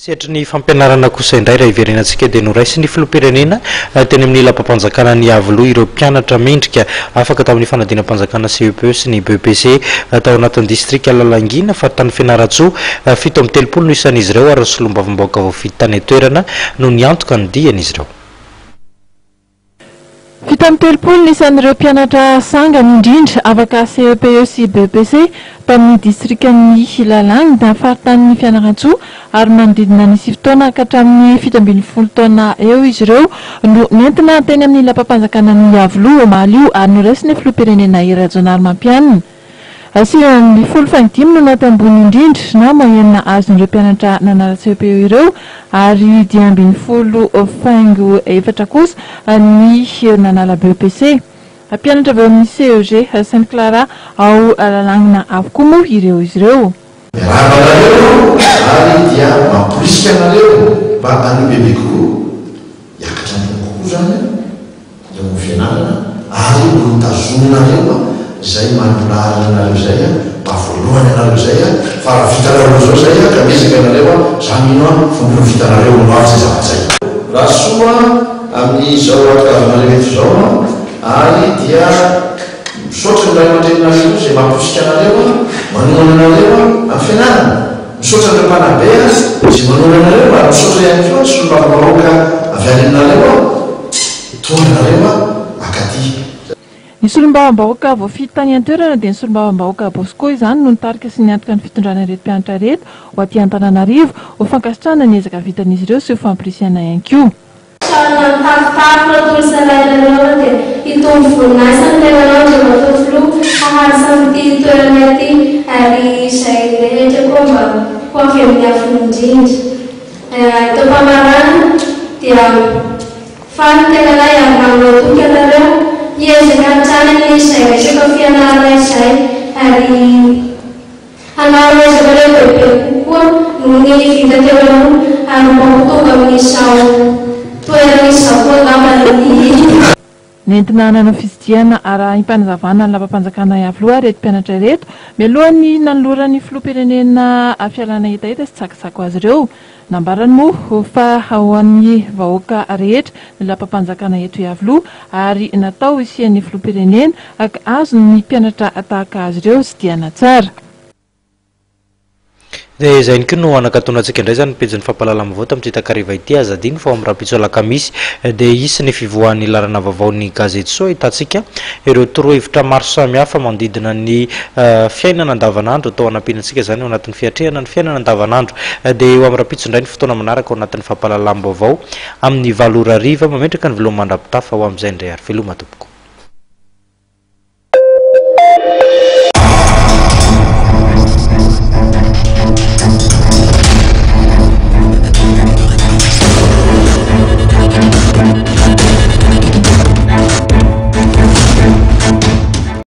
Sehatry ny fampianarana kosa indray raha hiverenantsika dia noraisin'ny filoham-pirenena teny amin'ny lapam-panjakana ny Iavoloha ireo mpianatra mendrika afaka tamin'ny fanadinam-panjakana CEPE sy ny BEPC tao anatin'ny distrika Lalangina, faritany Fianarantsoa. 37 no isan'izy ireo ary ny solombavambahoaka voafidy tany an-toerana no niantoka ny dian'izy ireo. 37 ny isan'ireo mpianatra sangany indrindra afaka CEPE sy BEPC tamin'ny distrikan'i Lalangina, faritanin'i Fianarantsoa, ary manodidina ny 9 taona ka hatramin'ny 17 taona eo izy ireo no nentina teny amin'ny lapam-panjakanan'i Iavoloha omaly io ary noraisin'ny filoham-pirenena Hery Rajaonarimampianina. 19 faingo 5 no naoty ambony indrindra na moyenne azon'ireo mpianatra nanala CEPE ireo ary 15 faingo 4 kosa ny nanala BEPC. Mpianatra avy eo amin'ny CEG Sainte Clara ao Lalangina avokoa moa ireo izy ireo. Miarahaba anareo ary dia mamporisika anareo mba hanao bebe kokoa, hiakatra ambony kokoa zany eo amin'ny fianarana ary hotazominareo zay mandolaharana anareo zay mba voalohany anareo zay fa raha vitanareo zao zay ka miezaka anareo za mino fa mbola vitanareo no avy zay zavatra zay. Raha soa amin'izao ahatongavanareo eto zao ary dia misaotra ny ray aman-dreninareo zay mamporisika anareo manohana anareo amin'ny fianarana, misaotra an'ireo mpanabe zay manohana anareo ary misaotra ihany koa solombavambahoaka avy any aminareo tonga anareo akaty. Ny solombavambahoaka voafidy tany an-toerana dia ny solombavambahoaka Bosco izany no nitarika sy niantoka ny fitondrana ireto mpianatra ireto ho aty Antananarivo ho fankasitrahana ny ezaka vitan'izy ireo sy ho fampirisihana ihany koa. Trano tafotafo tolosaranareo dia hitombo voninahitra ny tenanao, Andriamatoa Filoha, haharitra amin'ity toerana ity ary izay rehetra koa mba ho avy amin'ny avo indrindra. Eto am-pamarana dia faly ny tenanay ary manome toky anareo hiezaka hatrany amin'izay resaka fianarana izay ary hanao ezaka lehibe kokoa noho ny vita teo aloha ary mba ho tonga amin'izao toerana izao koa angamba ny Nentina nanao fitsidihana arahim-panazavana ny lapam-panjakana Iavoloha ireto mpianatra ireto mialohan'ny nanoloran'ny filoham-pirenena fialana hetaheta sy tsakitsaky azy ireo. Nambarany moa fa ho an'ny vahoaka rehetra ny lapam-panjakana eto Iavoloha ary natao hisian'ny filoham-pirenena ka azon'ny mpianatra tahaka azy ireo sy diana tsara. Dia izay ihany koa no anakatonantsika indray izany ny pejin'ny fampahalalam-baovao tamin'ity takariva ity. Aza adino fa ao amin'ny rahampitso alakamisy dia hisy ny fivoahan'ny laharana vaovaon'ny gazety Soa ahitantsika ireo torohevitra maro samihafa manodidina ny fiainana andavanandro atao hanampiana antsika izany ao anatin'ny fiatrehana ny fiainana andavanandro. Dia eo amin'ny rahampitso indray ny fotoana manaraka ao anatin'ny fampahalalam-baovao amin'ny 8 ora hariva. Mametraka ny veloma mandra-pitafa ho amin'izay indray ary veloma tompoko.